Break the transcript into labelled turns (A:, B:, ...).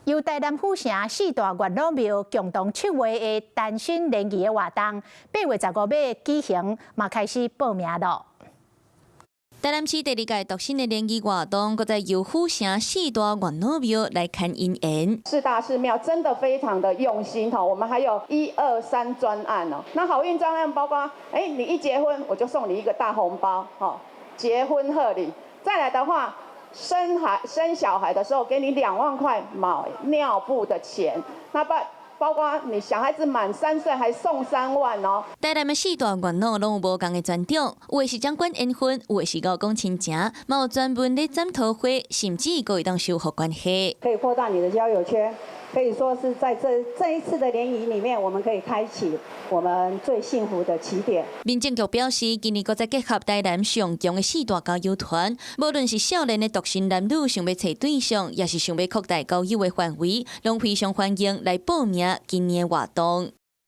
A: 由台南府城四大月老廟共同策劃的單身聯誼的活動，8月15欲舉行，嘛開始報名囉。
B: 台南市第二屆獨身的聯誼活動，閣再由府城四大月老廟來牽姻緣。
C: 四大寺廟真的非常的用心哈，我們還有一二三專案哦。那好運專案包括，你一結婚我就送你一個大紅包，哈，結婚賀禮。再來的話，生小孩的時候給你2萬塊買尿布的錢。那包括你小孩子滿3歲還送3萬哦。
B: 台南的四大月老攏有無仝的專長，有的是掌管緣分，有的是熬講親情，嘛有專門咧斬桃花，甚至閣會當修復關係。
D: 可以擴大你的交友圈，可以說是在這一次的聯誼裡面，我們可以開啟我們最幸福的起點。
B: 民政局表示，今年閣再結合台南上強的四大交友團，無論是少年的獨身男女想欲揣對象，抑是想欲擴大交友的範圍，攏非常歡迎來報名今年的活動。